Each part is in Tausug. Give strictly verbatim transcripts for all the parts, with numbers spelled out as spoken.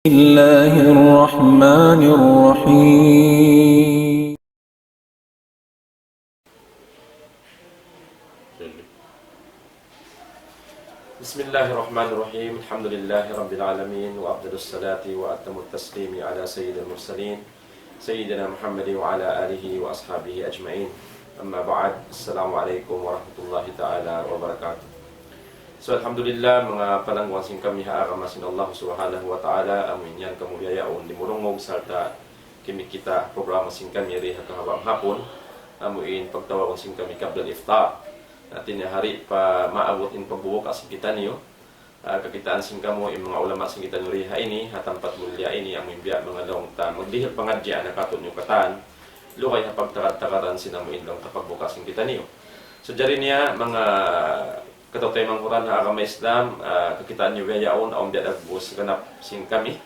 الله الرحمن الرحيم. بسم الله الرحمن الرحيم. الحمد لله رب العالمين، وأفضل الصلاة وأتم التسليم على سيد المرسلين سيدنا محمد وعلى آله وأصحابه أجمعين. أما بعد، السلام عليكم ورحمة الله تعالى وبركاته. So, alhamdulillah, manga palangguan sin kami ha agama sin Allah Subhanahu wa Ta'ala, amu in yan kamu bihaun dimurungug sarta' kimikita' programa sin kami dii ha kahaba' hapun, amu in pagtawagun sin kami qabla al-iftar. Hati niya ha di' pa maabut in pagbubuka sin kitaniyu, ah, kakitaan sin kamu in manga ulama sin kitaniyu dii ha ini, ha tampat mulia ini, amu in biya' manga laung ta magdihil pangadjian ha katu'niyu katan, lugay ha pagtagad-tagaran sin amu in laung ta pagbuka sin kitaniyu. So, jari niya, manga kataw-taymanghuran ha agama Islam, ah, kakitaan niyu bihaun, awn biya' dagbus ganap sin kami.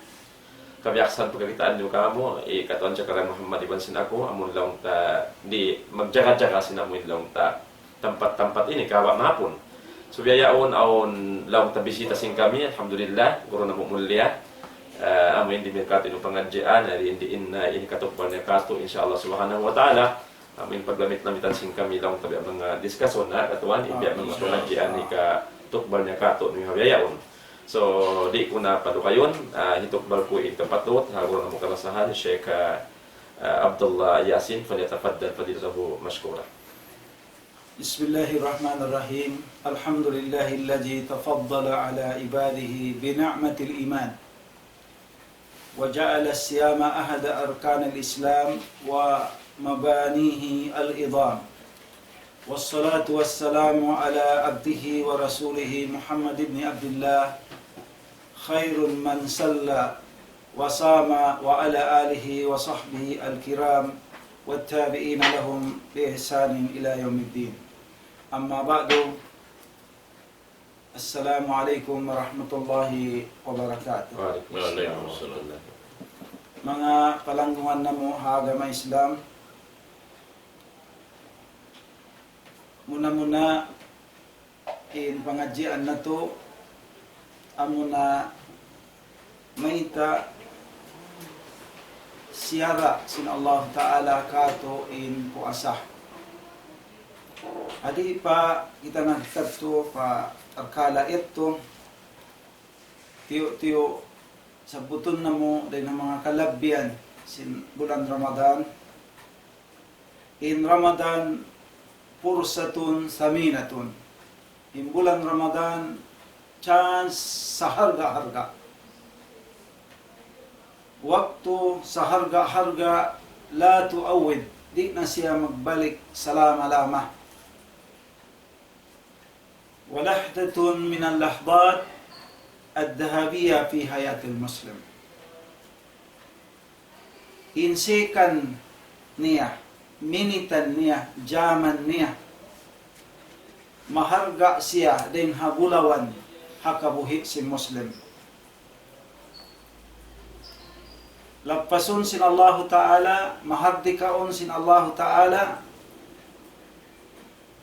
Kabiyaksahan pagkakitaan niyu kamu, hi Katuan Zakaria Muhammad iban sin aku, amun laung ta di' magjaga-jaga sin amun laung ta tampat-tampat ini, kahaba' mahapun. So, bihaun awn laung ta bisita sin kami, alhamdulillah, guru namu' mulia. Ah, amu in di' mi katu' inu pangadjian, ari in di' in, ah, ini katukbal niya katu', insya Allah Subhanahu wa Ta'ala. Amu in paglamit-lamitan sin kami laung ta biya' manga diskusyon na, katuan, in biya' manga pangadjian ini katukbal niya katu' niyu ha bihaun. So, di' ku na palugayun, ah, hitukbal ku in kapatut, ha guru namu' karasahan, Sheikh, ah, ah, Abdullah Yasin, فليتفضل فضيلته مشكورا. بسم الله الرحمن الرحيم. الحمد لله الذي تفضل على عباده بنعمة الإيمان، وجعل الصيام أحد أركان الإسلام ومبانيه العظام. والصلاة والسلام على عبده ورسوله محمد بن عبد الله، خير من صلى وصام، وعلى آله وصحبه الكرام والتابعين لهم بإحسان إلى يوم الدين. أما بعد، السلام عليكم ورحمة الله وبركاته. وعليكم السلام ورحمة الله. Manga palangguan namu' ha agama Islam, muna-muna in pangadjian natu', amuna mayta' siyara' sin Allah Ta'ala katu' in puasa. Di' pa kita nagkadtu pa parkala' yadtu, tiyu'-tiyu' sabbutun namu' dayn ha manga kalabbihan sin bulan Ramadan. In Ramadan فرصة ثمينة. In bulan Ramadan, chance saharga-harga. Waktu saharga-harga, لا تعود, di' na siya magbalik salama-lama. ولحظة من اللحظات الذهبية في حياة المسلم. In second niya, minitan niya, jaman niya, maharga' siya dayn ha bulawan ha kabuhi' sin Muslim. Lappasun sin Allahu Ta'ala, mahardikaun sin Allahu Ta'ala,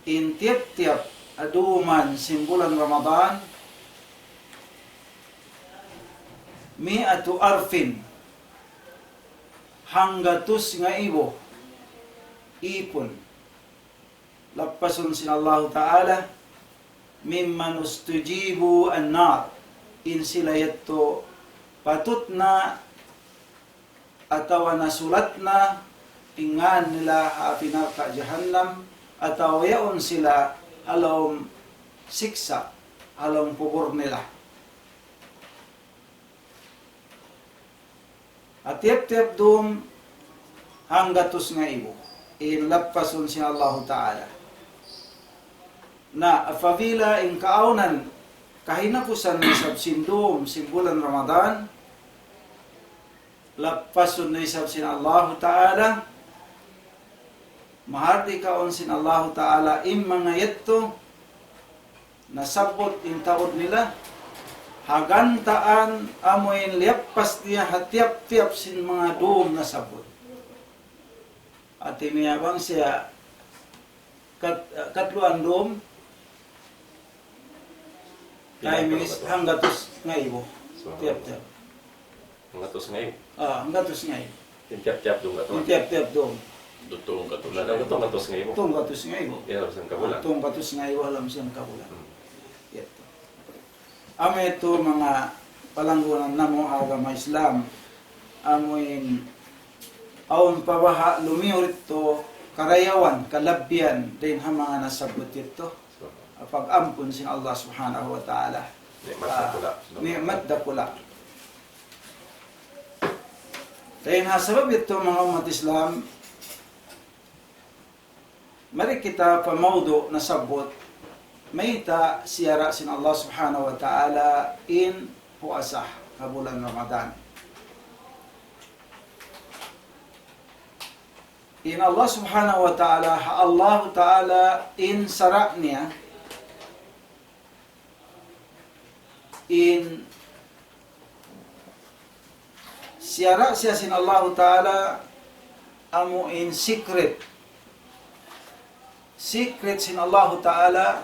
in tiyap-tiyap aduman sin bulan Ramadan, مائة ألف, hanggatus ngaibu ipun. Lappasun sin Allahu Ta'ala, ممن استجيبوا النار. In sila yadtu patut na atawa nasulat na in ngan nila ha api narka' jahannam, atawa yaun sila ha lawm siksa', ha lawm kubul nila. Ha tiyap-tiyap dum hanggatus ngaibu in lappasun sin Allahu Ta'ala. Na apabila in kaawnan kahinapusan na isab sin dum sin bulan Ramadan, lappasun na isab sin Allahu Ta'ala, mahardikaun sin Allahu Ta'ala in manga yadtu nasabbut in taud nila, ha gantaan amu in liyappas niya ha tiyap-tiyap sin manga dum nasabbut. Hati niya bang siya kat-, katluan dum, time is hanggatus ngaibu. Tiyap-tiyap. Hanggatus ngaibu. Ah, hanggatus ngaibu. In tiyap-tiyap dum katu'. In tiyap-tiyap dum. Dutung katu'. Na, dutung hanggatus ngaibu. Dutung hanggatus ngaibu. Ya, ha lawm sin kabulan. Dutung hanggatus ngaibu ha lawm sin kabulan. Hmm. Yadtu. Amu yadtu manga palanggungan namu' ha agama Islam. Amu in awn pa baha' lumiyu yadtu karayawan, kalabbihan, dayn ha manga nasabbut yadtu. Pag-ampun sin Allah Subhanahu wa Ta'ala. Ni'mat dakula'. Ah, ni'mat dakula'. Dayn ha sabab yadtu manga ummat Islam, mari kita pa mawdu' nasabbut, mayta' siyara' sin Allah Subhanahu wa Ta'ala in puasa ha bulan Ramadan. In Allah Subhanahu wa Ta'ala, ha Allah Ta'ala in sara' niya, in siyara' siya sin Allahu Ta'ala amu in secret. Secret sin Allahu Ta'ala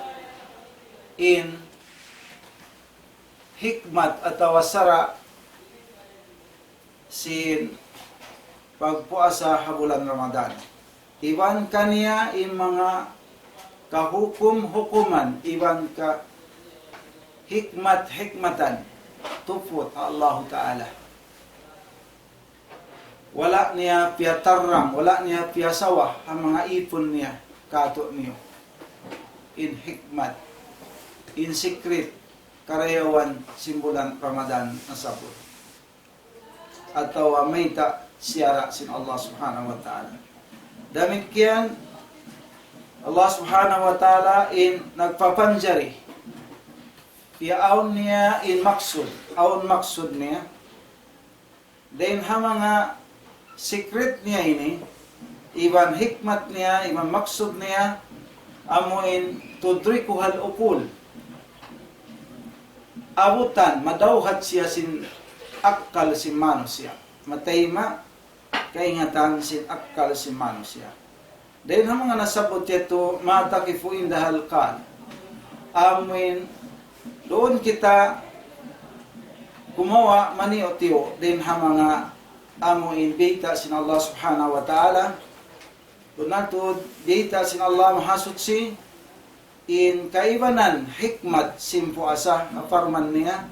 in hikmat atawa sara' sin pagpuasa ha bulan Ramadan. Iban kaniya in manga kahukum-hukuman, iban kahikmat-hikmatan, tuput ha Allahu Ta'ala. Wala' niya piyatarrang, wala' niya piyasawa ha manga ipun niya kātu'niyu. In hikmat, in secret, karayawan sin bulan Ramadan nasabbut. Atawa mayta' siyara' sin Allah Subhanahu wa Ta'ala. Damikkiyan, Allah Subhanahu wa Ta'ala in nagpapanjari. Piyaawn niya in maksud, awn maksud niya. Dayn ha manga secret niya ini, iban hikmat niya, iban maksud niya, amu in تدركها العقول. Abutan, madawhat siya sin akkal sin manusiya'. Matayma' kaingatan sin akkal sin manusiya'. Dayn ha manga nasabbut yadtu, ما تقف عندها الآقال. Amu in duun kita kumawa' maniyu'-tiyu' dayn ha manga amu in bayta' sin Allah Subhanahu wa Ta'ala. Bunnal tuud bayta' sin Allah Mahasuchi, in kaibanan hikmat sin puasa, parman niya,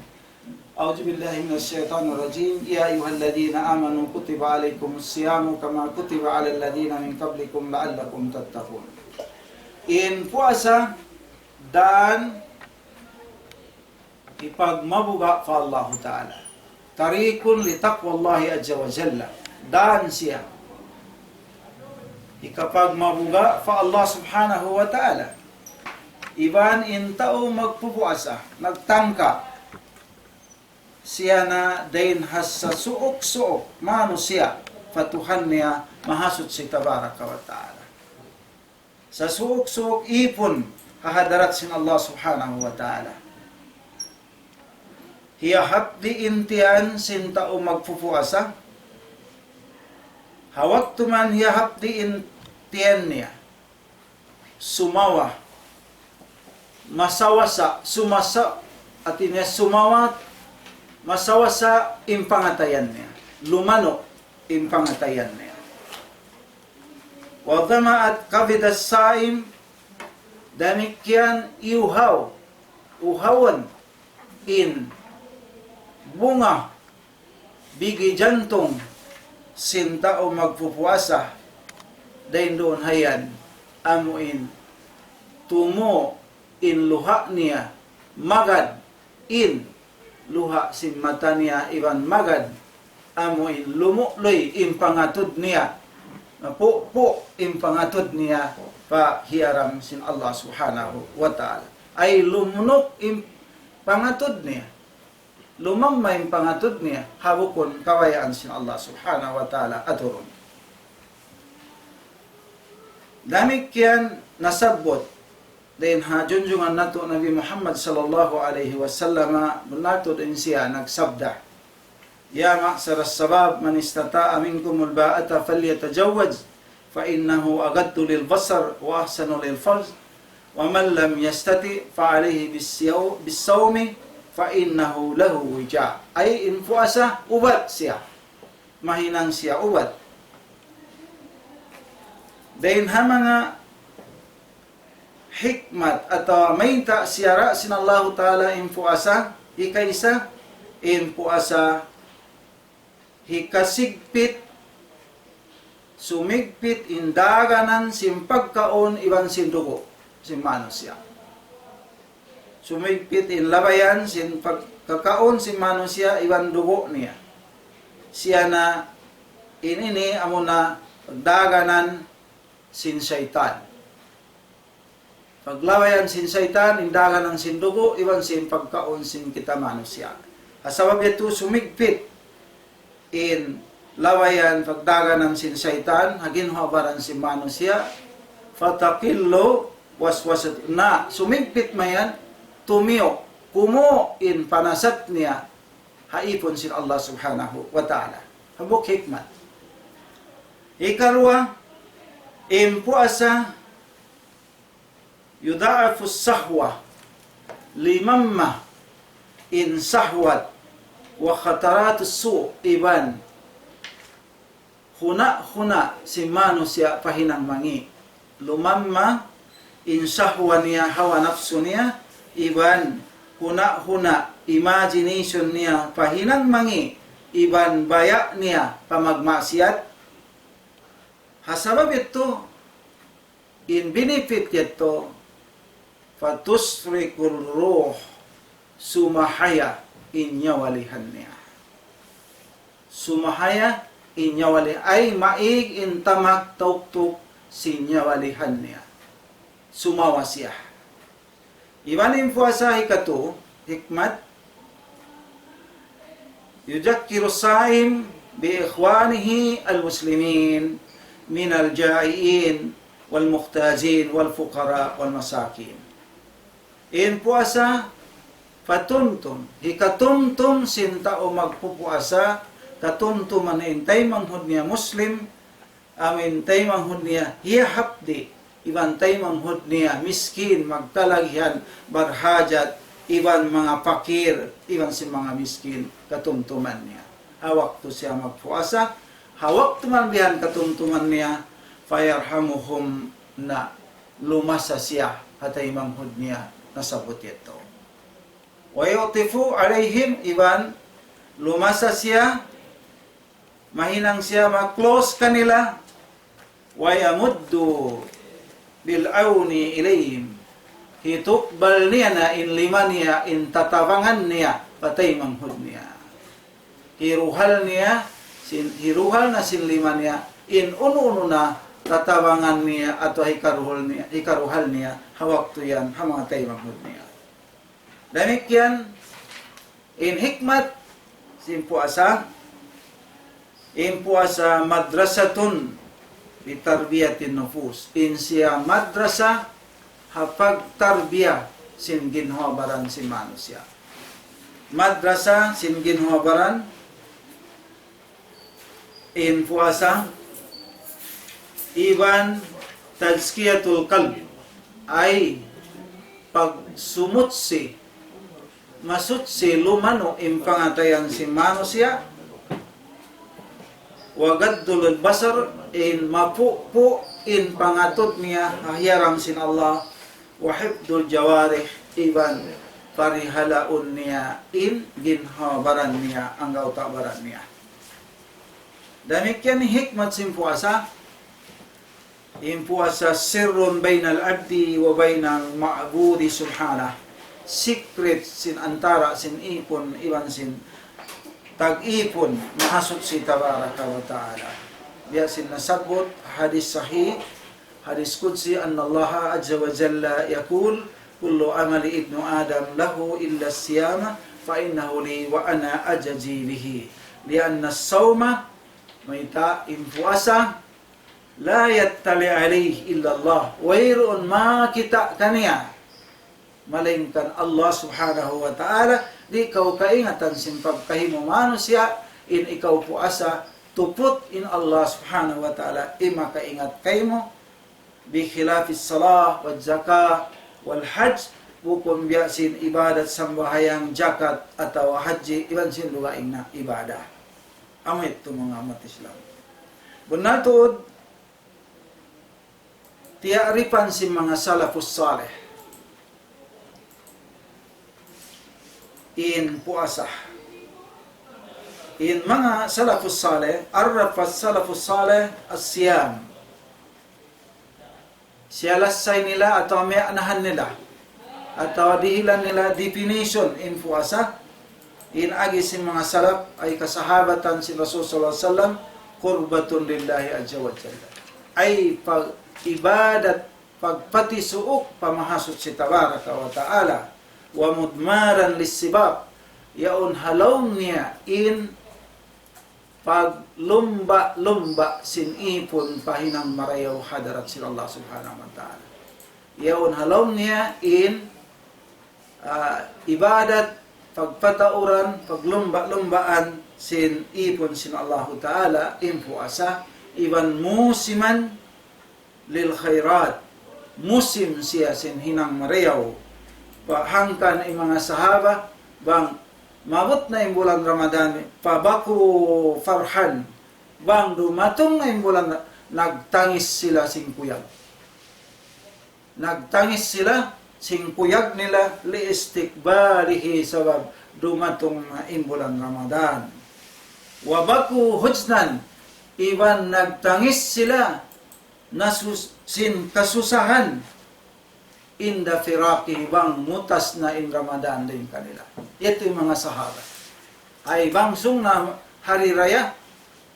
أعوذ بالله من الشيطان الرجيم. يا أيها الذين آمنوا كتب عليكم الصيام كما كتب على الذين من قبلكم لعلكم تتقون. In puasa dan hipagmabuga' pa Allahu Ta'ala. طريق لتقوى الله عز وجل. Dan siya hikapagmabuga' pa Allah Subhanahu wa Ta'ala. Iban in tau magpupuasa, nagtangka siya na dayn ha sasuuk-suuk manusiya' pa Tuhan niya Mahasuchi Tabaraka wa Ta'ala. Sasuuk-suuk ipun ha hadarat sin Allah Subhanahu wa Ta'ala. Hiyahapdi' in tiyan sin tau magpupuasa. Ha waktu man hiyahapdi' in tiyan niya, sumawa, masawasa, sumasa, hati niya sumawa, masawasa in pangatayan niya. Lumanu' in pangatayan niya. وظمأت كبد الصائم, damikkiyan iyuhaw, uhawan in bunga bigi jantung sin tau magpupuasa, dayn duun ha yan, amu in tumu' in luha' niya, magad in luha' sin mata niya iban magad, amu in lumu'luy in pangatud niya, mapupu' in pangatud niya pa hiyaram sin Allah Subhanahu wa Ta'ala. Ay lumunuk in pangatud niya, lumamma in pangatud niya, ha bukun kabayaan sin Allah Subhanahu wa Ta'ala aturun. Damikkiyan nasabbut dayn ha junjungan natu' Nabi Muhammad sallallahu alayhi wasallam, bunnal tuud in siya nagsabda, يا معشر الشباب من استطاع منكم الباءة فليتزوج فإنه أغض للبصر وأحصن للفرج ومن لم يستطع فعليه بالصيو-، بالصوم فإنه له وجاء. Ay in puasa, ubat siya. Mahinang siya ubat. Dayn ha manga hikmat atawa mayta' siyara' sin Allahu Ta'ala in puasa, hikaisa, in puasa hikasigpit, sumigpit in daganan sin pagkaun iban sin dugu' sin manusiya'. Sumigpit in labayan sin pagkakaun sin manusiya' iban dugu' niya. Siya na in ini amuna daganan sin saytan. Paglabayan sin saytan, in daganan sin dugu', iban sin pagkaun sin kita manusiya'. Ha sabab yadtu sumigpit in labayan pagdaganan sin saytan, ha ginhawa-baran sin manusiya', فتقل وسوسته. Na, sumigpit mayan, tumiyu', kumu' in panasat niya, ha ipun sin Allah Subhanahu wa Ta'ala. Hambuuk hikmat. Hikaruwa, in puasa, يضعف الشهوة, limamma in sahwat, وخطرات السوء, iban huna'-huna' sin manusiya' pa hinang mangi'. Lumamma in sahwa niya, hawa napsu niya, iban huna'-huna' imagination niya pa hinang mangi', iban baya' niya pa magmaksiyat. Ha sabab yadtu, in benefit yadtu, فتشرق الروح, sumahaya in nyawalihan niya. Sumahaya in nyawali, ay maig in tamak tauktuk sin nyawalihan niya. Sumawa siya. Iban in puasa hikatu, hikmat, يذكر الصائم بإخوانه المسلمين من الجائعين والمحتاجين والفقراء والمساكين. In puasa, patumtum, hikatumtum sin tau magpupuasa, katumtuman in taymanghud niya Muslim, amu in taymanghud niya hiyahapdi', iban taymanghud niya miskin, magkalagihan, barhajat, iban manga pakir, iban sin manga miskin, katumtuman niya. Ha waktu siya magpuasa, ha waktu man bihan katumtuman niya, فيرحمهم, na lumasa siya ha taymanghud niya nasabbut yadtu. ويعطف عليهم, iban lumasa siya, mahinang siya ma-close kanila, ويمد بالعون إليهم. Hitukbal niya na in lima niya, in tatabangan niya, pa taymanghud niya. Hiruhal niya, sin, hiruhal na sin lima niya, in unu-unu na tatabangan niya, atawa hikaruhal niya, hikaruhal niya, ha waktu yan, ha manga taymanghud niya. Damikkiyan, in hikmat sin puasa, in puasa مدرسة لتربية النفوس. In siya madrasa ha pagtarbiya sin ginhawa-baran sin manusiya'. Madrasa sin ginhawa-baran, in puasa, iban تزكية القلب, ay pagsumutsi, masuchi lumanu' in pangatayan sin manusiya', وغض البصر, in mapupu' in pangatud niya ha hiyaram sin Allah, وحفظ الجوارح, iban parihalaun niya in ginhawa-baran niya, anggawta' baran niya. Damikkiyan in hikmat sin puasa. In puasa سر بين العبد وبين المعبود سبحانه. Secret sin antara' sin ipun iban sin tag-ipun Mahasuchi Tabaraka wa Ta'ala. Biya' sin nasabbut hadis sahih, hadis qudsi, أن الله عز وجل يقول: كل عمل ابن آدم له إلا الصيام فإنه لي وأنا أجزي به. لأن الصوم, mayta', in puasa, لا يطلع عليه إلا الله. Wayruun makakita' kaniya malaingkan Allah Subhanahu wa Ta'ala. Di' kaw kaingatan sin pagkahi mu manusiya', in ikaw puasa, tuput in Allah Subhanahu wa Ta'ala in makaingat kaymu. بخلاف الصلاة والزكاة والحج، bukun biya' sin ibadat sambahayang, jakat, atawa hajji, iban sin dugaing na ibadat. Amu yadtu manga ummat Islam. Bunnal tuud, tiya'rifan sin manga salafus salih in puasa. In manga salafus salih, arrafas salafus salih as-siyam. Siya lassay nila atawa miya'nahan nila atawa dihilan nila definition in puasa, in agi sin manga salaf ay kasahabatan sin Rasul sallallahu alayhi wasallam, qurbatun lillahi azza wa jalla. Ay pag-ibadat, pagpatisuuk pa Mahasuchi Tabaraka wa Ta'ala, wa mudmaran lissibab, yaun ha lawm niya in paglumba'-lumba' sin ipun pa hinang marayaw ha hadarat sin Allah Subhanahu wa Ta'ala. Yaun ha lawm niya in, ah, ibadat, pagpatauran, paglumba'-lumbaan sin ipun sin Allahu Ta'ala, in puasa, iban musiman lil khairat, musim siya sin hinang marayaw. Pa hangkan in manga sahaba, bang maabut na in bulan Ramadan, fabaku farhan, bang dumatung na in bulan, nagtangis sila sin kuyag. Nagtangis sila sin kuyag nila, li istiqbalihi, sabab dumatung na in bulan Ramadan. Wa baku huznan, iban nagtangis sila nasus-, sin kasusahan, inda firaqihi, bang mutas na in Ramadan dayn kanila. Yadtu in manga sahaba. Ay bang sung na hari raya,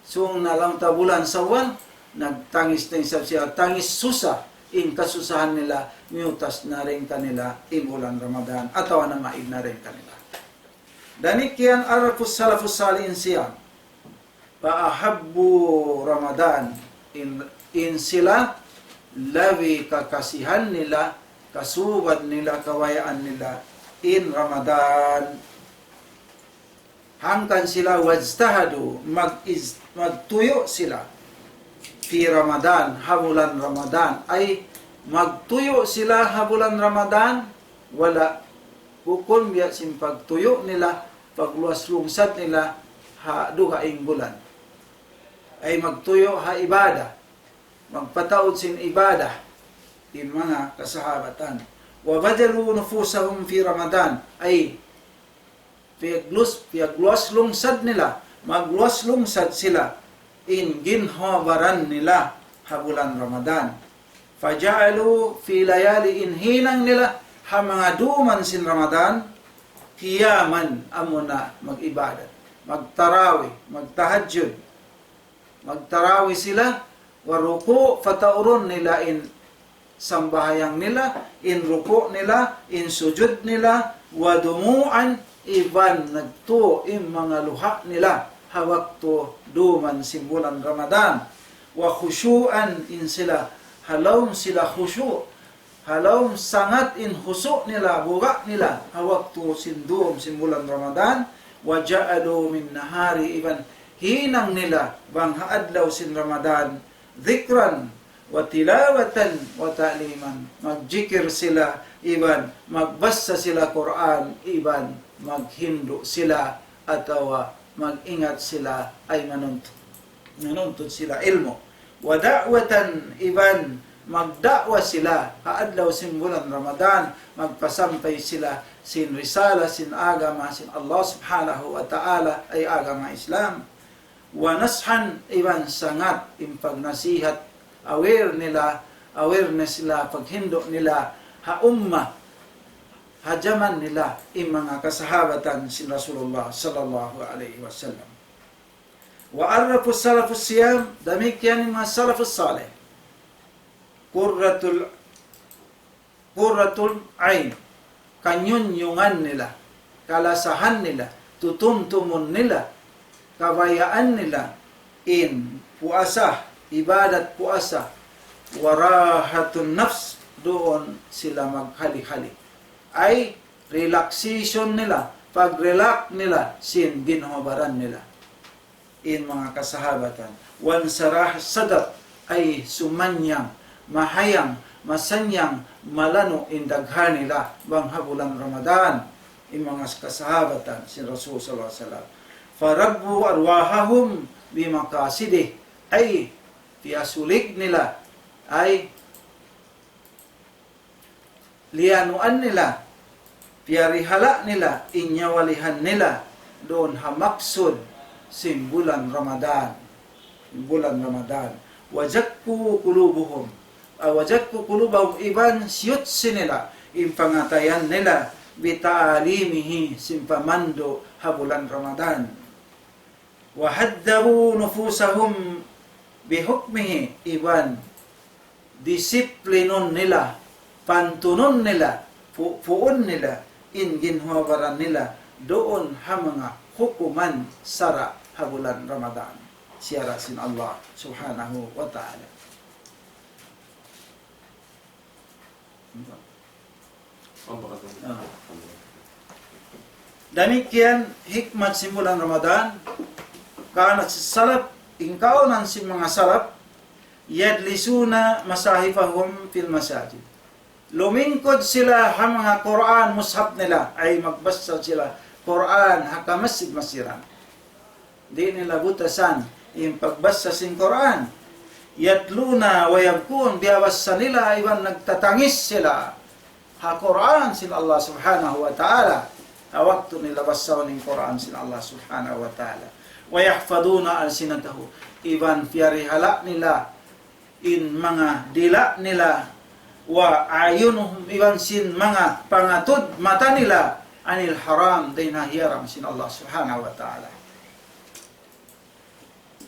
sung na laung ta bulan Sawwal, nagtangis na isab siya, tangis susa, in kasusahan nila, miyutas na dayn kanila in bulan Ramadan, atawa namaid na dayn kanila. Damikkiyan arrafus salafus salih in siyam. Fa ahabbu Ramadan, in, in sila labi kakasihan nila, kasubad nila, kabayaan nila in Ramadan. Hangkan sila wajtahadu, mag-, magtuyu' sila fi Ramadan, ha bulan Ramadan. Ay magtuyu' sila ha bulan Ramadan, wala', bukun biya' sin pagtuyu' nila, pagluwas lungsad nila ha dugaing bulan. Ay magtuyu' ha ibadah, magpataud sin ibadah, in manga kasahabatan. Wa bazalu nufusahum fi Ramadan, ay piyaglus-, piyagluwas lungsad nila, magluwas lungsad sila in ginhawa-baran nila ha bulan Ramadan. Faja'alu fi layali, in hinang nila ha manga dūman sin Ramadan, qiyaman, amuna mag-ibadat, magtarawih, magtahajjud. Magtarawih sila, wa ruku', pataurun nila in sambahayang nila, in ruku' nila, in sujud nila, wa dumu'an, iban nagtu' in manga luha' nila, ha waktu dūman sin bulan Ramadan. Wa khusyu'an, in sila, ha lawm sila khusyu', ha lawm sangat in husu' nila, buga' nila, ha waktu sin dūm sin bulan Ramadan. Wa ja'alu min nahari, iban hinang nila bang ha adlaw sin Ramadan, dhikran wa tilawatan wa ta'liman, magjikir sila, iban magbassa sila Qur'an, iban maghindu' sila, atawa mag-ingat sila, ay manuntut, manuntut sila ilmu'. Wa da'watan, iban magda'wa sila ha adlaw sin bulan Ramadan, magpasampay sila sin risala, sin agama sin Allah Subhanahu wa Ta'ala, ay agama Islam. Wa nashan, iban sangat in pagnasihat, aware nila, awareness nila, paghindu' nila ha ummah, ha jaman nila, in manga kasahabatan sin Rasulullah sallallahu alayhi wasallam. Wa arrafus salafus siyam, damikkiyan in manga salafus salih. Qurratul, qurratul ain, kanyunyungan nila, kalasahan nila, tutumtumun nila, kabayaan nila in puasa, ibadat puasa, wa rahatun nafs, duun sila maghali-hali. Ay relaxation nila, pag-relax nila sin ginhawa-baran nila. In manga kasahabatan. Wansharah sadr, ay sumanyang, mahayang, masannyang malanu' in dagha nila bang ha bulan Ramadan, in manga kasahabatan sin Rasul sallallahu alayhi wasallam. فَرَبُّوا أَرْوَاحَهُمْ بِمَقَاصِدِهِ, ay, piyasulig nila, ay, liyanuan nila, piyarihala' nila, in nyawalihan nila, duun ha maksud sin bulan Ramadan. Bulan Ramadan. وَزَكُّوا قُلُوبَهُمْ, ah, وَزَكُّوا قُلُوبَهُمْ, iban siyutsi nila, in pangatayan nila, بِتَعْلِيمِهِ, sin pamandu' ha bulan Ramadan. وَهَذَّبُوا نُفُوسَهُمْ بِحُكْمِهِ, iban disiplinun nila, pantunun nila, pu-, puun nila, in ginhawa-baran nila, duun ha manga hukuman sara' ha bulan Ramadan. Sara' sin Allah subhanahu wa ta'ala. Ah. Damikkiyan hikmat sin bulan Ramadan, كَانَ السَّلَفُ, in kaawnan sin manga salaf, يَدْرِسُونَ مَصَاحِفَهُمْ فِي الْمَسَاجِدِ. Lumingkud sila ha manga Qur'an, mushaf nila, ay magbasa sila Qur'an ha kamasjid-masjidan. Di' nila butasan in pagbasa sin Qur'an. يَتْلُونَ وَيَبْكُونَ, biyabasa nila, iban nagtatangis sila ha Qur'an sin Allah subhanahu wa ta'ala. Ha waktu nila basahun in Qur'an sin Allah subhanahu wa ta'ala. وَيَحْفَظُونَ أَلْسِنَتَهُمْ, iban piyarihala' nila in manga dila' nila, وَأَعْيُنَهُمْ, iban sin manga pangatud mata nila, عَنِ الْحَرَامِ, dayn ha hiyaram sin Allah subhanahu wa ta'ala.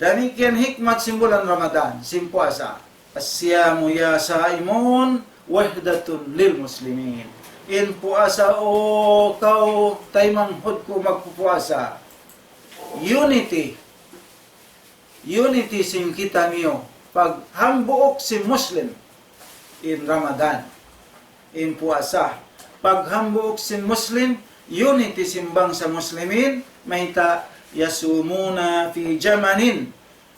Damikkiyan hikmat sin bulan Ramadan, sin puasa. الصِّيَامُ يَا صَائِمُونَ وَحْدَةٌ لِلْمُسْلِمِينَ. In puasa, o kaw taymanghud ku magpupuasa, unity, unity sin kitaniyu, paghambuuk sin Muslim, in Ramadan, in puasa. Paghambuuk sin Muslim, unity sin bangsa Muslimin, mayta', يَصُومُونَ فِي جَمَنٍ,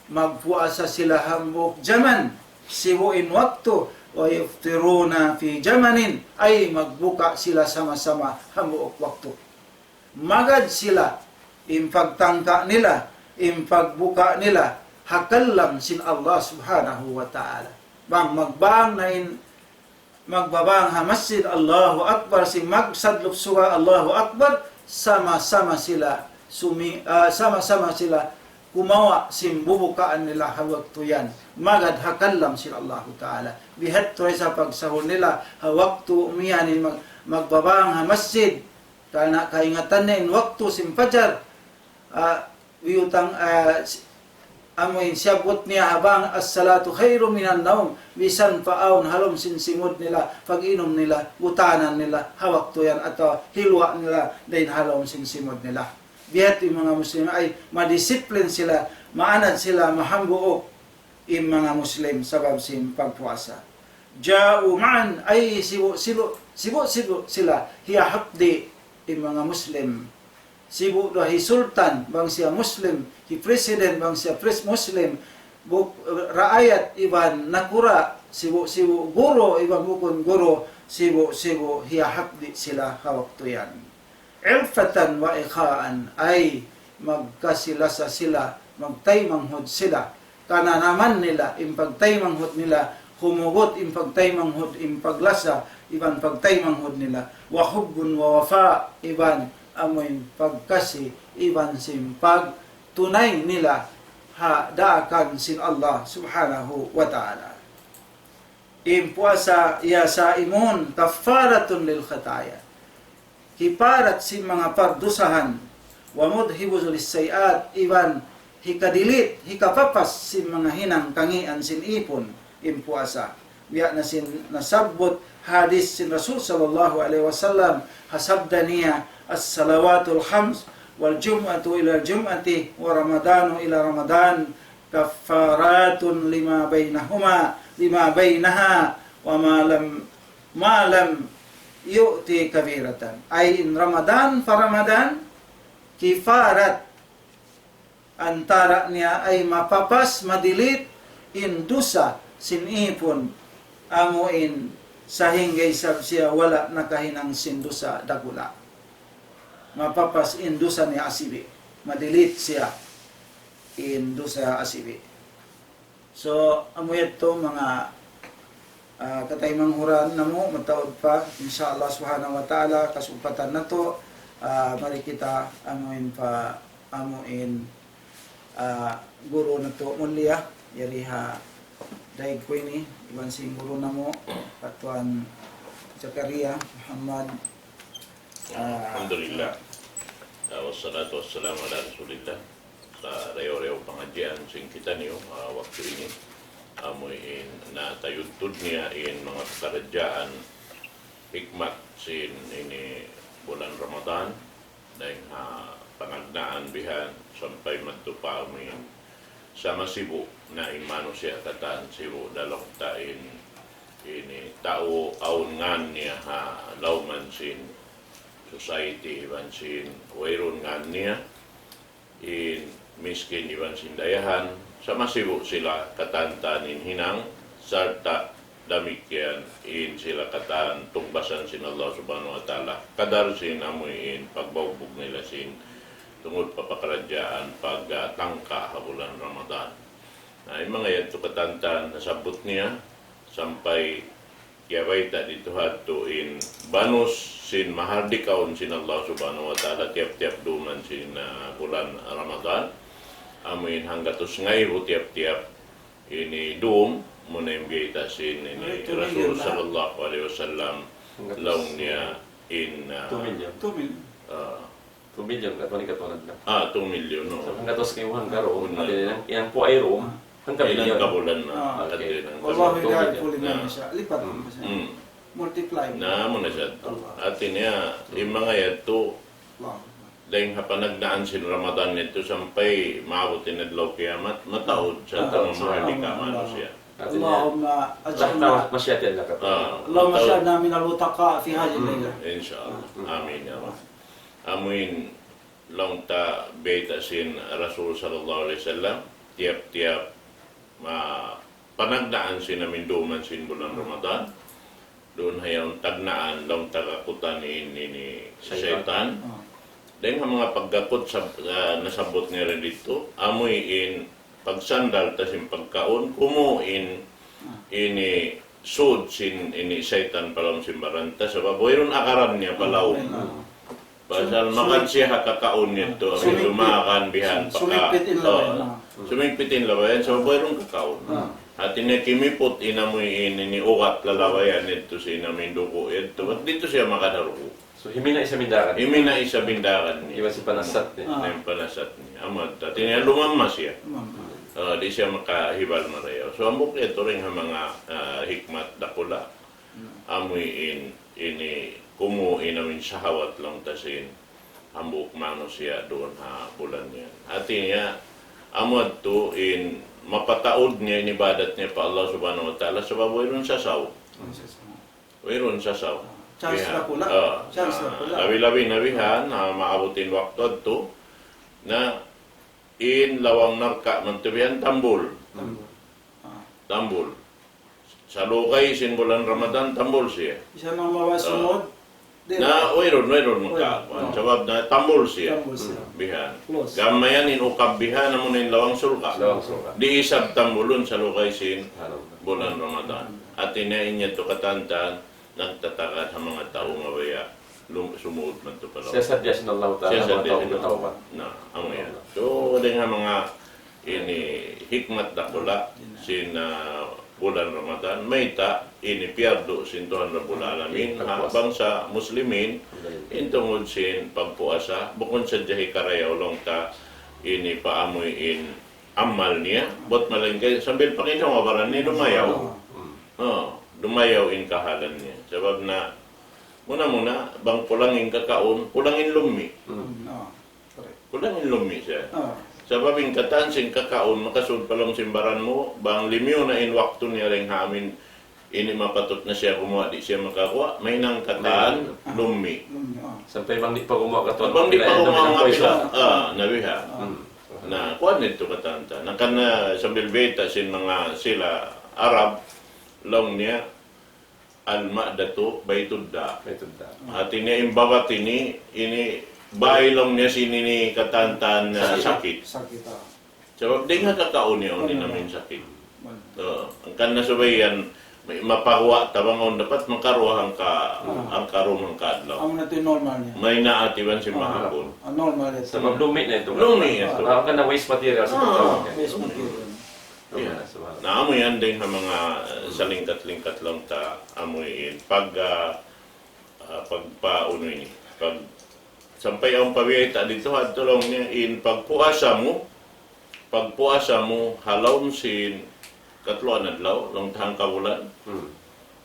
magpuasa sila hambuuk jaman, sibu' in waktu, وَيُفْطِرُونَ فِي جَمَنٍ, ay magbuka sila sama-sama hambuuk waktu. Magad sila, in pagtangka nila, in pagbuka nila, ha kalam sin Allah subhanahu wa ta'ala. Bang magbang na in, magbabang ha masjid, Allahu Akbar, sin magsadlup suga, Allahu Akbar, sama-sama sila sumi-, ah, sama-sama sila kumawa' sin bubukaan nila ha waktu yan. Magad ha kalam sin Allahu ta'ala. Biya' tuud sa pagsahur nila ha waktu miyan in mag-, magbabang ha masjid. Karna' kaingatan niya in waktu sin fajar, ah, biyutang, ah, si-, amu in siyabbut niya ha bang, الصَّلَاةُ خَيْرٌ مِنَ النَّوْمِ, misan pa awn ha lawm sin simud nila, pag-inum nila, butanan nila, ha waktu yan, atawa hiluwa' nila, dayn ha lawm sin simud nila. Biya' ha yan in manga Muslim ay madisiplin sila, maanad sila, mahambuuk in manga Muslim sabab sin pagpuasa. جَاءُوا مَعًا, ay sibu'-sibu', sibu'-sibu' sila, hiyahapdi' in manga Muslim. Sibu' da hi sultan, bang siya Muslim, hi president, bang siya pres-, Muslim, buk-, raayat iban nakura', sibu'-sibu' guru iban bukun guru, sibu'-sibu' hiyahapdi' sila ha waktu yan. عِرْفَةً وَإِخَاءً, ay magkasi-lasa sila, magtaymanghud sila. Kananaman nila, in pagtaymanghud nila, humugut in pagtaymanghud, in paglasa, iban pagtaymanghud nila. وَحُبٌّ وَوَفَاءٌ, iban amuin pagkasi, iban sin pagtunay nila ha daakan sin Allah subhanahu wa ta'ala. In puasa, يَا صَائِمُونَ, كَفَّارَةٌ لِلْخَطَايَا. Kiparat sin manga pardusahan, وَمُذْهِبٌ لِلسَّيِّئَاتِ, iban hikadilit, hikapapas sin manga hinang kangīan sin ipun, in puasa. Biya' na sin nasabbut hadis sin Rasul sallallahu alayhi wasallam, ha sabda niya, الصَّلَوَاتُ الْخَمْسُ وَالْجُمْعَةُ إِلَى الْجُمْعَةِ وَرَمَضَانُ إِلَى رَمَضَانِ كَفَّارَاتٌ لِمَا بَيْنَهُمَا، لِمَا بَيْنَهَا، وَمَا لَمْ، مَا لَمْ يُغْتَ كَبِيرَةً. Ay in Ramadan pa Ramadan, kiparat antara niya ay mapapas, madilit in dusa sin ipun. Amu in sahingga isab siya wala' nakahinang sin dusa dakula'. Mapapas in dusa niya asibi'. Ma-delete siya in dusa asibi'. So, amu yadtu manga, ah, kataymanghuran namu', mataud pa, insya Allah subhanahu wa ta'ala, kasugpatan natu', ah, mari kita amuin pa, amuin, ah, guru natu' mulia, yari ha daig ku ini, iban sin guru namu', Katuan Zakaria Muhammad, ah, Alhamdulillah. Ah, wassalatu wassalamu ala Rasulillah. Sa' dayaw-dayaw pangadjian sin kitaniyu, ah, waktu ini. Amu in natayudtud niya in manga pakaradjaan hikmat sin ini bulan Ramadan, dayn ha panagnaan bihan sampay madtu pa amu in sa masibu' na in manusiya' katan sibu' da laung ta in ini tau awn ngan niya ha lawm sin society iban sin wayruun ngan niya. In miskin iban sin dayahan, sa masibu' sila katan-katan in hinang, sarta' damikkiyan in sila katan tungbasan sin Allah Subhanahu wa Ta'ala. Kadar sin amu in pagbaugbug nila sin tungud pa pakaradjaan pagtangka ha bulan Ramadan. Na, in manga yadtu katan-katan nasabbut niya, sampay kiyabayta' didtu ha yadtu in banus sin mahardikaun sin Allah Subhanahu wa Ta'ala tiyap-tiyap dum sin, ah, bulan Ramadan. Amu in hanggatus ngaibu tiyap-tiyap ini dum, muna in biyayta' sin ini Ay, two Rasul million na. Sallallahu alayhi wasallam, Hanggatus laung niya in, ah, two million. Two million. Ah, Two million, katu' ni katu' na. Ah, two million, no. So, hanggatus kay hanggaru, Una. Ati na yang, yang po ay room, Ah. hanggaru Ilan yan. Ka bulan na, Ah. Okay. Ati na. Wallahu Two million. Yudha'ifu liman Na. Yasha'. Lipat Hmm. mo siya. Hmm. Multiply. Na, muna siya to. Allah. Ati niya, in manga yadtu, Allah. Dayng ha panagnaan sin Ramadan yadtu sampay maabut in adlaw kiyamat, mataud sa Ah, tama sa mahardika Allah. Manusiya'. Ati niya. Allahumma aj'alna Masya-, masyati Allah kata. Ah, Allahumma mataud. Aj'alna min al-utaqa'i fi hadhihi Hmm. al-layla. Insya Allah. Hmm. Amin ya Allah. Amin. Laung ta bayta' sin Rasul sallallahu alayhi wasallam, tiyap-tiyap, ah, panagnaan sin amin duman sin bulan Ramadan, duun ha yaun tagnaan, laung ta kakutan in ini Saytan. Saytan. Ah. Dayng ha manga pagkakut sab-, ah, nasabbut niya didtu, amu in pagsandal ta sin pagkaun, kumu' in Ah. ini sud sin ini saytan pa lawm sin baran ta, sabab wayruun agaran niya pa lawm. Ah. Pasal Sum-, magad sum-, siya ha kakaun niya to. Sumigpit. Amin dumagan bihan Sum-, pa ka-, sumigpit in labayan, oh, na. Sumigpit in labayan, so, ah, wayruun kakaun. Ah. Hati niya kimiput in amu in, ini ugat lalabayan yadtu sin amu in dugu' yadtu. Bat didtu siya makadarugu'. So, himina' isab in dagan. Himina' isab in dagan niya. Iban sin panasat niya. Ah. Na in panasat niya. Amat, hati niya lumamma siya. Lumamma. Ah, di' siya makahibal marayaw. So, hambuuk yadtu dayn ha manga, ah, hikmat dakula'. Amu in, ini, kumu' in amu in sahawat laung ta sin hambuuk manusiya' duun ha bulan yan. Hati niya, amu yadtu in mapataud niya in ibadat niya pa Allah Subhanahu wa Ta'ala sabab wayruun sasaw. Wayruun sasaw. Wayruun sasaw. Chance Bihan. Dakula'. Ah, chance na dakula'. Labi-labi na bihan, na maabut in waktu yadtu, na in lawang narka' madtu bihan tambul. Tambul. Ah. Tambul. Salugay sin bulan Ramadan, tambul siya. Bisan na mawa sumud, di' na, na. Wayruun, wayruun maka-, wayruun. Sabab na tambul siya. Tambul siya. Bihan. Close. Gam mayan in ukab bihan, amu na in lawang surga'. Lawang surga'. Di' isab tambulun salugay sin bulan Ramadan. Hati niya in yadtu katantan, nagtatagad ha manga tau mabaya' lum-, sumud madtu pa lawm. Siya sadja sin Allah Ta'ala, siya sadja sin Allah. Manga tau nagtawbat. Na, amu yan. So, dayn ha manga ini hikmat dakula' sin, ah, bulan Ramadan, mayta' ini piyardu sin Tuhan Rabbul Alamin ha bangsa Muslimin, in tungud sin pagpuasa, bukun sadja hikarayaw laung ta ini pa amu in amal niya, bat malaingkan sambil pangita mabaran niya dumayaw. Oh, dumayaw in kahalan niya. Sabab na, muna-muna, bang kulang in kakaun, kulang in lummi'. Hmm. Ah, correct. Kulang in lummi' siya. Ah. Sabab in katan sin kakaun, makasud pa lawm sin baran mu, bang limiyu na in waktu niya dayn ha amin, ini mapatut na siya gumuwa', di' siya makaguwa', mahinang katan, mahinang. Lummi'. Lummi', ah. Sampay bang di' pa gumuwa' katan, bang di' pa gumuwa' katan, ah, nabiha. Ah. Hmm. Na, kuwan yadtu katantan. Hangkan na sambil bayta' sin manga sila Arab, laung niya, Al-ma'datu baytud da. Baytud da. Hati niya in babat ini, ini bay laung niya sin ini katan-katan, ah, sakit. Sakit, ah. Sabab dayn ha kakaun niya, unu in amu in sakit. So, hangkan na subay yan, may mapahuwa' ta bang awn dapat makaruwa hangka, hangka dum hangka adlaw. Amu na tuud in normal niya. Maynaat iban sin mahapun. Ah, normal yadtu. Sabab lumi' na yadtu. Lumi' na yadtu. Ah, hangkan na waste material sa pagkaun niya. Waste material. Iya. Subhanallah. Na amu yan dayn ha manga, eh, salingkat-lingkat laung ta amu in pag, ah, ah, pagpaunu ini. Pag, sampay awn pa biya' ta didtu ha laung niya in pagpuasa mu, pagpuasa mu ha lawm sin katluan adlaw, laung ta hangka bulan. Hmm.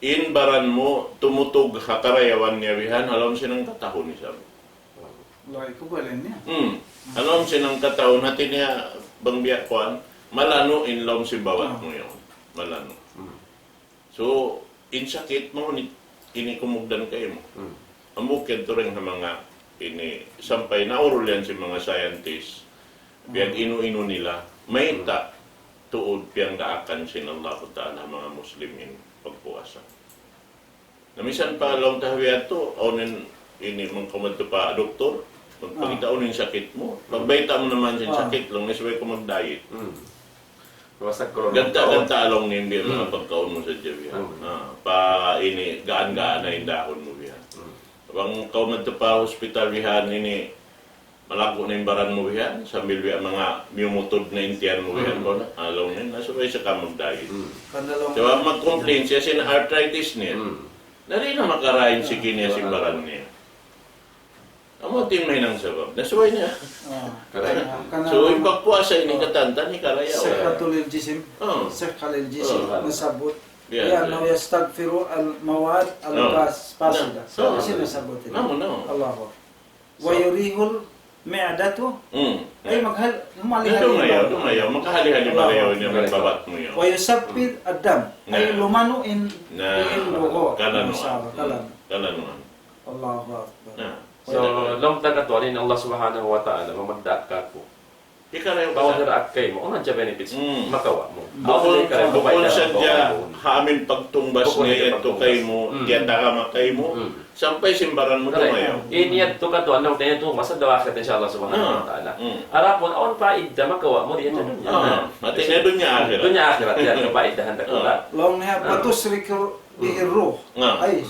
In baran mu tumutug ha karayawan niya bihan ha lawm sin hangka tahun isab. Laung ku balen niya. Hmm. Ha lawm sin hangka tahun, hati niya bang biya' kuwan, malanu' in lawm sin babat mu yaun. Malanu'. Hmm. So, in sakit mu ini, ini kumugdan kaymu. Hmm. Hambuuk yadtu dayn ha manga ini sampay naurul yan sin manga scientist. Biya' inu-inu nila. Mayta' tuud piyangdaakan sin Allahu Ta'ala manga Muslimin pagpuasa. Na misan pa laung ta ha biya' yadtu, awn in ini mangkamadtu pa doktor, magpakita' unu in sakit mu. Pagbayta' mu naman sin sakit, laung niya subay kaw mag-diet. Hmm. Ganta'-ganta' laung niya in biya' manga pagkaun mu sadja biya'. Hmm. Ah, pa ini, gaan-gaan na in dahun mu biya'. Hmm. Bang kaw madtu pa hospital bihan ini, malaggu' na in baran mu bihan, sambil biya' manga miyumutud na in tiyan mu bihan, hmm, kaw na, ah, laung niya, na subay sa kaw mag-diet. Hmm. Sabab mag-complain siya sin arthritis niya. Hmm. Na di' na makarain siki niya sin baran niya. Amu yadtu in mahinang sabab. Na subay niya. Ah. Karayaw. Ah, kana. So, in pagpuasa ini katan-katan ini karayaw. صحة للجسم. Ah. صحة للجسم. Ah. Nasabbut. Yeah, yeah. لأنه يستغفر المواد الفاسدة. Ah. Sin nasabbut ini. Namu, namu. Allahu Akbar. So, ويريح المعدة. Hmm. Ay, maghal-, humali-hali. Dumayaw, dumayaw. Makahali-hali marayaw niya, may babat mu yaun. ويصفي الدم. Ay, lumanu' in, in dugu'. Kalanu'. Masya Allah, kalanu'. Kalanu'. Allahu Akbar. Na. So, laung ta katuan in Allah Subhanahu wa Ta'ala, mamagdaak kāku'. Hikarayaw bang wala' kaymu, unu in benefits makawa' mu? Bukun, bukun sadja ha amin pagtungbas niya yadtu kaymu, tiyatagama kaymu, sampay sin baran mu dumayaw. In yadtu katuan, laung ta yadtu, masa daw akhirat, insya Allah Subhanahu wa Ta'ala. Adapun awn paida makawa' mu di ha dunya. Hati niya dunya akhirat. Dunya akhirat, yan, kapaidahan dakula'. Laung niya, وتشرق به الروح. Ay,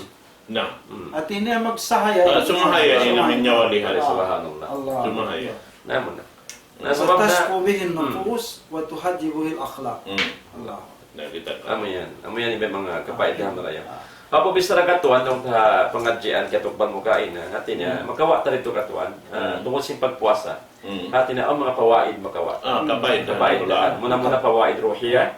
Na. Hmm. Hati niya magsahaya. Ah, sumahaya in amin nyawa lihat. Subhanallah. Allah. Sumahaya. Namun na. Na, sabab na, وتصفو به النفوس وتهذب به الأخلاق. Hmm. Allah. Na, kita' ka. Amu yan. Amu yan in manga kapaidahan marayaw. Ah. Apu' bichara katuan, laung ta pangadjian katukbal mu kaina. Hati niya, makawa' ta didtu katuan. Ah, tungud sin pagpuasa. Hmm. Hati niya, awn manga pawaid makawa'. Ah, kapaidahan. Kapaidahan. Muna-muna pawaid ruhiyah,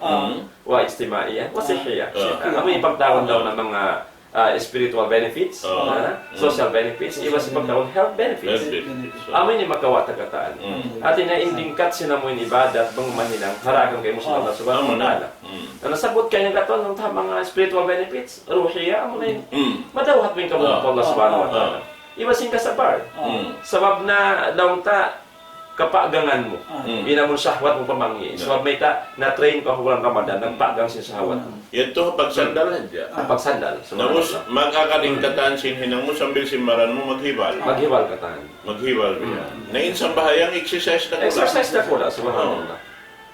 wa ijtimaiyah, wa sihhiyah. Ah. Amu in pagtawagun daw na manga ah, spiritual benefits, ah, social benefits, iban sin pagtawagun health benefits. Health benefits. Amu ini makawa' ta katan. Hmm. Hati niya in tingkat sin amu in ibadat, bang mahinang, ha daakan kaymu sin Allah Subhanahu wa Ta'ala. Hmm. Na nasabbut kaymu katan, laung ta manga spiritual benefits, ruhiyah, amu na in. Hmm. Madawhat mu in kabud pa Allah Subhanahu wa Ta'ala. Iban sin kasabar. Hmm. Sabab na, laung ta, kapagangan mu. Ah. Hmm. In amun shahwat mu pamanggi'. Yeah. Sabab mayta', na-train kaw ha bulan Ramadan, nagpagang sin shahwat mu. Yadtu pagsandal hadja. Ah, pagsandal. Subhanallah. Tapus, mag-akad in katan sin hinang mu sambil sin baran mu maghibal. Maghibal katan. Maghibal biya'. Hmm. Na in sambahayang exercise dakula'. Exercise dakula', subhanallah.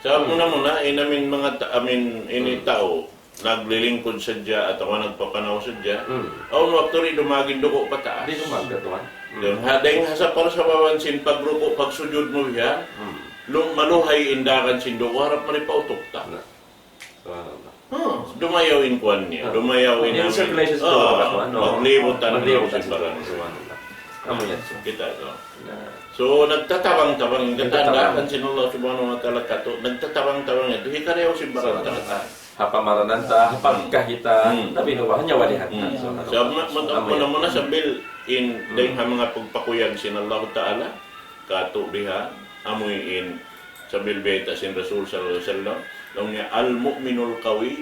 Sabab muna-muna, in amin manga ta-, amin ini tau, naglilingkud sadja atawa nagpapanaw sadja, awn waktu di' dumāg in dugu' pataas. Di' dumāg, katuan. Hmm. Dayn ha, dayn ha saparsababan sin pagruku', pagsujud mu biya', lu-, maluhay in daakan sin dugu', harap mari pa utuk ta. Na. Subhanallah. Hmm, dumayaw in kuwan niya, dumayaw in amin. Circulation sa dugu', katuan, no? Maglibutan. Maglibutan sin baran. Subhanallah. Amu yan, sir. Kita' kaw. Na. So, nagtatabang-tabang in katan, daakan sin Allah Subhanahu wa Ta'ala katu', nagtatabang-tabang yadtu, hikarayaw sin baran ta katan. Ha pamaranan ta, ha pagkahi ta, labi na wa ha nyawa lihat ta. Hmm. So, ma-, ma-, muna-muna sambil in, dayn ha manga pagpakuyag sin Allah Ta'ala, katu' biha, amu in, sambil bayta' sin Rasul sallallahu alayhi wasallam, laung niya, المؤمن القوي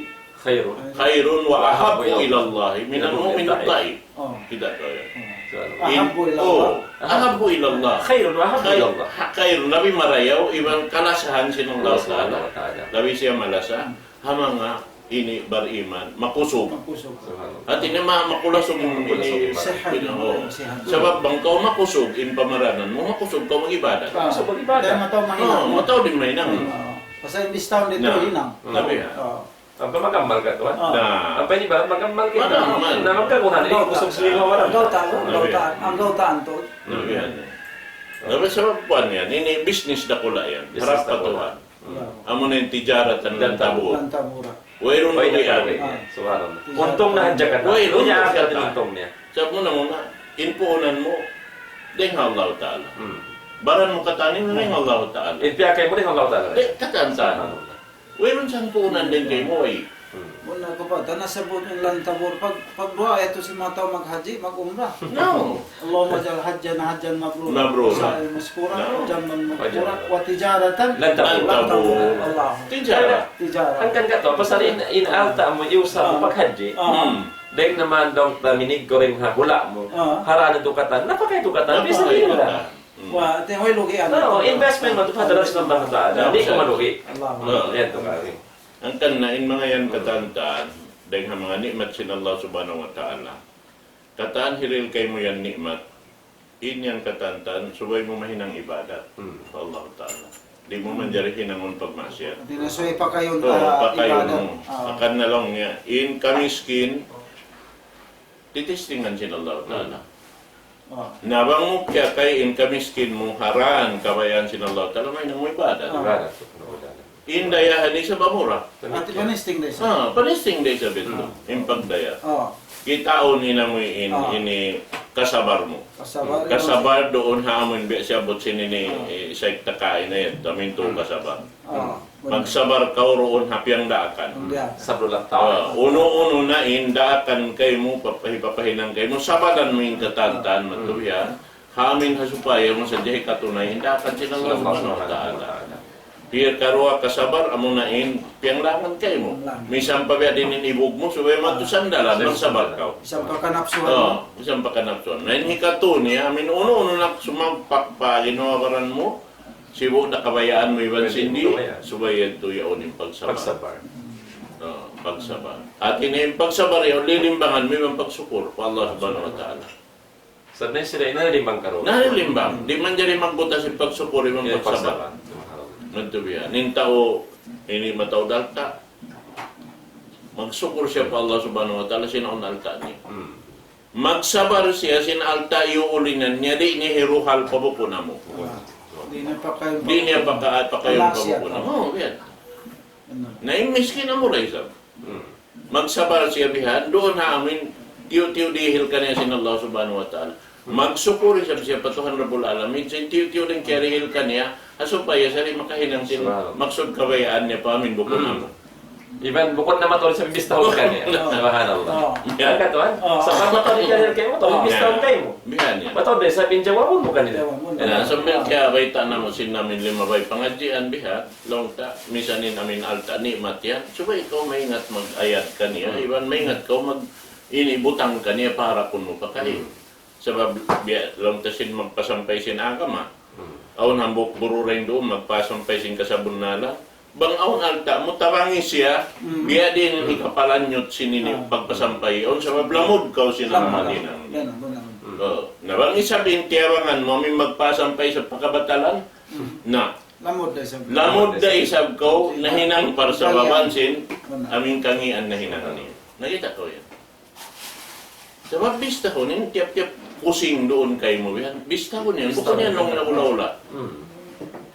خير وأحب إلى الله من المؤمن الضعيف. Oh. Kita' kaw yan. Oh. Subhanallah. In, أحب إلى الله. Oh, أحب إلى الله. خير وأحب إلى الله. Khair, labi marayaw, iban kalasahan sin Allah Ta'ala. Labi siya malasa. Ha manga ini bariman, makusug. Makusug. Subhanallah. Hati niya ma-, makulasug in ini. Makulasug in iman. Sihat. Sabab bang kaw makusug in pamaranan mu, makusug kaw mag-ibadat. Ah. Makusug mag-ibadat. Kaya mataud mahinang. Oh, mataud in mahinang. Ah. Pasal in bistahan didtu hinang. Na. Tabi, ha? Ah. Ampa mag-amal ka, tuwan? Ah. Na. Ampa ini ba, mag-amal kita. Mag-amal. Na, magkakuhan, ini kusug sila wala. Anggawtaan, anggawtaan. Anggawtaan tu. Na, yan. Sabab kuwan yan, ini business dakula' yan. Business dakula'. Harap pa Tuhan. Amu na in tijaratan lan tabur. Lan tabur. Wayruun lugi'. Subhanallah. Untung na hadja katan. Wayruun lugi'. Untung niya. Sabab muna-muna, in puunan mu, dayn ha Allah Ta'ala. Hmm. Baran mu katan, dayn ha Allah Ta'ala. In piyakay mu dayn ha Allah Ta'ala. Di', katan. Subhanallah. Wayruun sa puunan dayn kaymu, way. Hmm. Muna ku pa, ta nasabbut in lan tabur. Pag, pagduwaa yadtu sin manga tau maghajji, mag-umrah. No. اللهم اجعل حجنا حجا مبرورا. مبرورا. وسعيا مشكورا. نعم. وذنبا مغفورا. وتجارة لن تبور. لن تبور. الله. تجارة. تجارة. Hangkan katu', pasal in, in alta' mu iyusal mu paghajji. Ah. Hmm. Dayn ha manga dungug ta minigguring ha hula' mu. Ah. Haraan tu katan, napakay tu katan. Napakay tu katan. Bisa. Hmm. Wa, te hoy lugi' anu. No, investment mu tu pa hadarat sin Allah Ta'ala. Di' kaw malugi'. Allah. No. Yan tu kari. Hangkan na in manga yan katantan, dayn ha manga ni'mat sin Allah Subhanahu wa Ta'ala. Katan hirihil kaymu yan ni'mat. In yan katantan, subay mu mahinang ibadat. Hmm. Pa Allah Ta'ala. Di' mu manjari hinangun pagmaksiyat. Di' na subay pakayun. Oo, pa pakayun ibadat. Ah. Akan na laung niya, in kamiskin, titistingan sin Allah Ta'ala. Ah. Na bang mu kiyakay in kamiskin mu haraan kabayaan sin Allah Ta'ala, mahinang mu ibadat. Ah. Ibadat. In dayahan isab amura. Ati panisting da isab. Ah, panisting da isab yadtu. Ah. In pagdaya. Ah. Kitaun in amu in, ah, ini kasabar mu. Kasabar. Kasabar duun ha amu in biya' siyabbut sin ini, ah, eh, sa' ikta kaina yan, tamintu kasabar. Ah. Magsabar kaw duun ha piyangdaakan. Piyangdaakan. Sabab unu-unu na in daakan kaymu, papahi-, papahinang kaymu, sabaran mu in katantan, hmm, matuya. Ha amu in ha supaya mu sadja hikatunay in daakan sin Allah Subhanahu wa Ta'ala. Piyakaruwa kasabar, amuna in piyanglangan kaymu. Piyanglangan. Misan pa biya' diin in ibug mu, subay madtu sandalan, magsabar kaw. Misan pa kanapsuhan mu. Oo, misan pa kanapsuhan. Na in hikatu niya, amu in unu-unu na sumampa pa ginhawa-baran mu, sibu' da kabayaan mu iban sin di', subay yadtu yaun in pagsabar. Pagsabar. Oo, pagsabar. Hati niya in pagsabar yaun, lilimbangan mu iban pagsukul pa Allah Subhanahu wa Ta'ala. Sabab na sila in nalilimbang karuwa. Nalilimbang. Di' manjari magbutas in pagsukul iban pagsabar. Pagsabar. Madtu biya'. In tau, ini mataud alta'. Magsukul siya pa Allah Subhanahu wa Ta'ala, sin awn alta' niya. Hmm. Magsabar siya sin alta' iyuulinan niya, di' niya hiruhal pa bukun amu. Di' niya pakayun pa bukun amu. Di' niya paka-, pakayun pa bukun amu. Oh, yan. Na in miskin amu ra isab. Hmm. Magsabar siya bihan, duun ha amu in tiyu'-tiyu' dihil kaniya sin Allah Subhanahu wa Ta'ala. Hmm. Magsukul isab siya pa Tuhan Rabbul Alamin, sin tiyu'-tiyu' da in kiyarihil kaniya, ha supaya siya di' makahinang sin maksud kabayaan niya pa amu in bukun amu. Iban bukun na mataud isab in bistahun kaniya. Subhanallah. Oh. Yan. Hangkan tuwan, sabab mataud in kiyarihil kaniya, mataud in bistahun kaymu. Bihan yan. Mataud da isab in jawabun mu kaniya. Jawabun. Yan, sabab kiyabayta' namu' sin amu in limabay pangadjian bihan. Laung ta, misan in amu in alta' ni'mat yan, subay kaw maingat mag-ayad kaniya, iban maingat kaw mag-, ini butang kaniya para kunu' pa kay. Hmm. Sabab biya' laung ta sin magpasampay sin agama. Hmm. Awn hambuuk guru dayn duun magpasampay sin kasabunnalan. Bang awn alta' mu, tabangi siya, biya' diin in hikapalanyut sin ini pagpasampay. Awn sabab lamud kaw sin amal hinang. Yan, yan, yan. Hmm. Oh, na bang isab in tiyabangan mu, amu in magpasampay sa pakabatalan, na, lamud da isab. Lamud da isab kaw, nahinang parsababan sin amu in kangīan nahinang niya. Nakita' kaw yan. Sabab bistahun in tiyap-tiyap kusing duun kaymu yan. Bistahun yan. Bukun yan laung niya ula-ula. Hmm.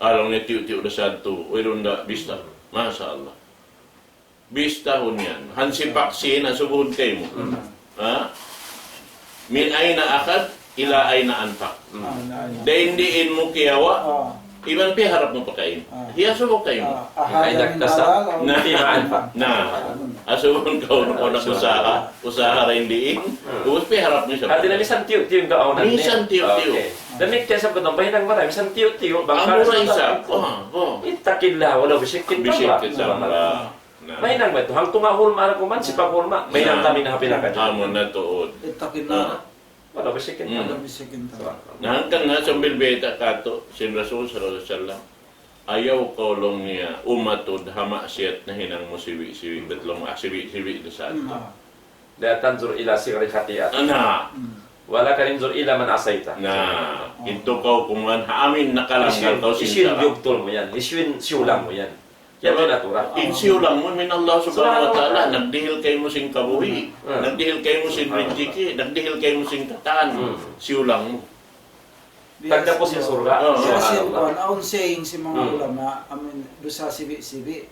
Ah, laung niya tiyu'-tiyu' da sadtu. Wayruun da bista. Masha Allah. Bistahun yan. Hansipak sin asubuhun kaymu. Hmm. Ha? من أين أخذ إلى أين أنفق. Hmm. Dayn diin mu kiyawa', iban piyaharap mu pa kain. Ah. Hiyasubu kaymu. Ah, أخذ من حلال أو من حرام. Na. Asubuhun kaw na nag-usaha. Usaha dayn diin. Hmm. Ubus piyaharap mu isab. Hati niya misan tiyu'-tiyu' in kaawnan niya. Misan tiyu'-tiyu'. Okay. Damikkiyan isab kunu' pahinang marayaw, misan tiyu'-tiyu', bang amura isab. Oh, oh. اتق الله ولو بشق تمرة. Bishikkin tamra. Na. Mahinang ba yadtu? Hangtunga' hulma ra kuman, sipak hulma. Mahinang kami na ha pinakadjari. Amu na tuud. اتق الله. Na. Wala' bishikkin tamra. Hmm. Wala' bishikkin tamra. Na hangkan na sambil bayta' katu', sin Rasul sallallahu alayhi wasallam. ayaw kaw laung niya umatud ha maksiyat nahinang mu siwi'-siwi', bat laung, ah, siwi'-siwi' da sa. Hmm, ah. لا تنظر إلى صغر خطيئتك. Ana. Hmm. ولكن انظر إلى من عصيت. Na, oh, kintu kaw kumuan ha amin nakalanggal kaw sin sara'. Hisiyu in biyugtul mu yan? Hisiyu in siyulang mu yan? Yan in atura. In siyulang mu, amu in Allah Subhanahu wa Ta'ala, nagdihil kaymu sin kabuhi', hmm, nagdihil kaymu sin rijiki', nagdihil kaymu sin katan, hmm, siyulang mu. Tagdapu' sin surga'. Oo. Biya' sin kuwan, awn saying sin manga ulama, amu in dusa sibi'-sibi'.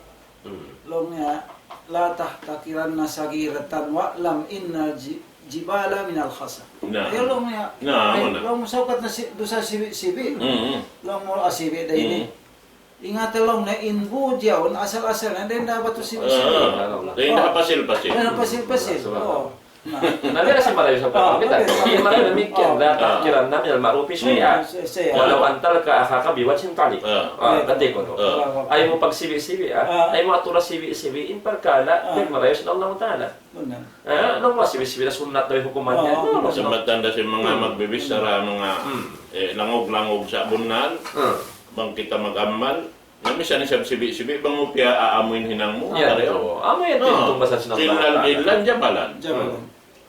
Hmm. Laung niya, لا تحتقرن صغيرة واعلم أن الجبال من الحصى. Naam. Ayaw laung niya. Naam, ay, naam. Laung mu saukat na si-, dusa sibi'-sibi'. Mm, mm. Laung mu, ah, sibi' da ini. Mm. Ingat laung niya in bud yaun, asal-asal na, dayn da batu sibi'-sibi'. Ah, dayn da pasil-pasil. Dayn da pasil-pasil. Subhanallah. Oo. Na. Na, biya' na sin marayaw sa pagkita. Ah, okay. Di' marayaw damikkiyan, لا تحقرن من المعروف شيئا. Hmm, si-, siya. ولو أن تلقى أخاك بوجه طلق. Ah. Ah, kati' kunu'. Ah. Ayaw mu pagsibi'-sibi', ah. Ah. Ayaw mu atura sibi'-sibi', in parkala', ah, piyagmarayaw sin Allah Ta'ala. Benar. Ah, laung mu sibi'-sibi' na sunnat na hukuman niya. Ah, no, no, no. Sa' matan da sin manga, hmm, magbibichara, manga, hmm, eh, langug-langug sa' bunnal. Hmm. Bang kita mag-amal, na misan isab sibi'-sibi', bang mu piyaamu in hinang mu, yan, pareho. Oo. Amu yan, ah, in tungbasan sin Allah Ta'ala. Killan, killan, jabalan. Jabalan. Hmm.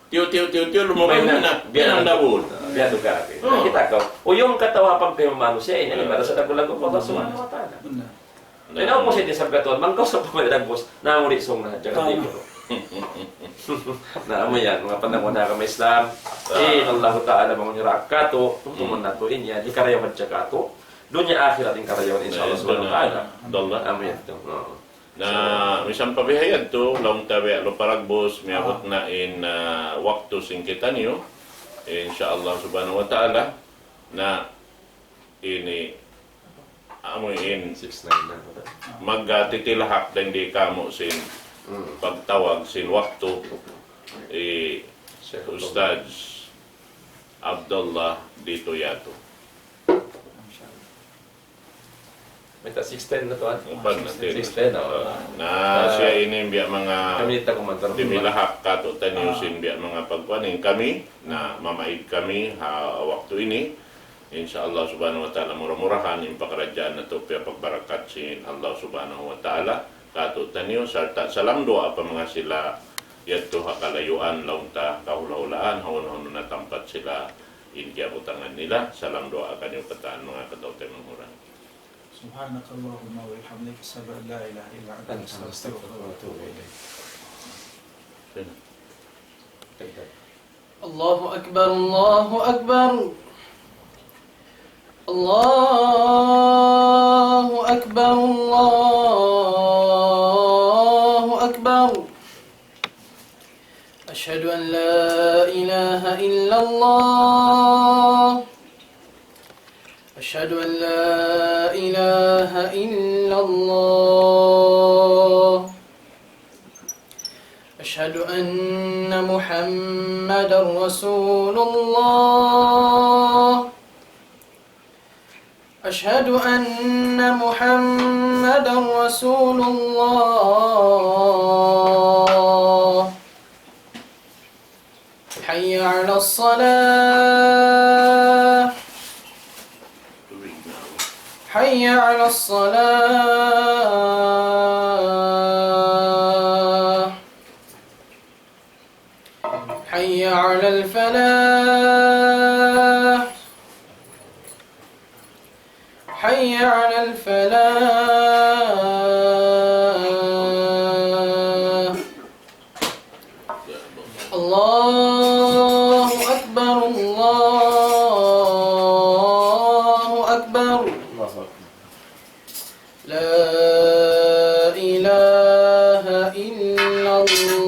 Tiyu', tiyu', tiyu', tiyu', lumabay na, biya' na, biya' na, biya' na, biya' na, biya' na. Oh. Kita' kaw. Uyung kataw ha pagkahi manusiya' ini, ah, ibarat sa lagu-lagu Allah Subhanahu wa Ta'ala. Benar. Ay, na, kung sa' di' sa katuan, mangkaw sa pamilya, boss, na, uli song na, jaga, ah, di' ko. Na, amu yan, manga pandangan ha agama Islam. Ah. In Allah Ta'ala, mangunira katu', tumtumun natu' in yan, hikarayaw hadja katu'. Dunya akhirat in karayawan, insya Allah, subhanahu wa ta'ala. Amin. Amin. Na, misan pa bihayan tu, laung ta biya' lupa ragbus, miyabut na in, ah, waktu sin kitaniyu. Insya Allah subhanahu wa ta'ala. Na, ini, amu in, mag-, ah, titilahak dayn di kamu' sin pagtawag sin waktu, i Ustadz Abdullah Dito Yatu. Mayta' six ten na tuwan? Upan na, ten. Six ten, oh. Ah, na, ah, siya ini biya' manga kami ta kumantar dimilahak katu'taniyu, ah, sin biya' manga pagkuan in kami, na mamaid kami ha waktu ini. Insya Allah subhanahu wa ta'ala, mura-murahan in pakaradjaan natu' piyapagbarakat sin Allah subhanahu wa ta'ala katu'taniyu, sarta' salam duwaa pa manga sila yadtu ha kalayuan, laung ta, kahula'-hulaan, hawnu-hawnu na tampat sila in kiyabutangan nila. Salam duwaa kaniyu katan manga kataw-taymanghuran. سبحانك اللهم وبحمدك، أشهد أن لا إله إلا أنت، أستغفرك وأتوب إليك. الله أكبر، الله أكبر. الله أكبر، الله أكبر. أشهد أن لا إله إلا الله. أشهد أن لا إله إلا الله. أشهد أن محمدا رسول الله. أشهد أن محمدا رسول الله. حي على الصلاة. حي على الصلاة. حي على الفلاح. حي على الفلاح. الله أكبر، الله أكبر. لا إله إلا الله.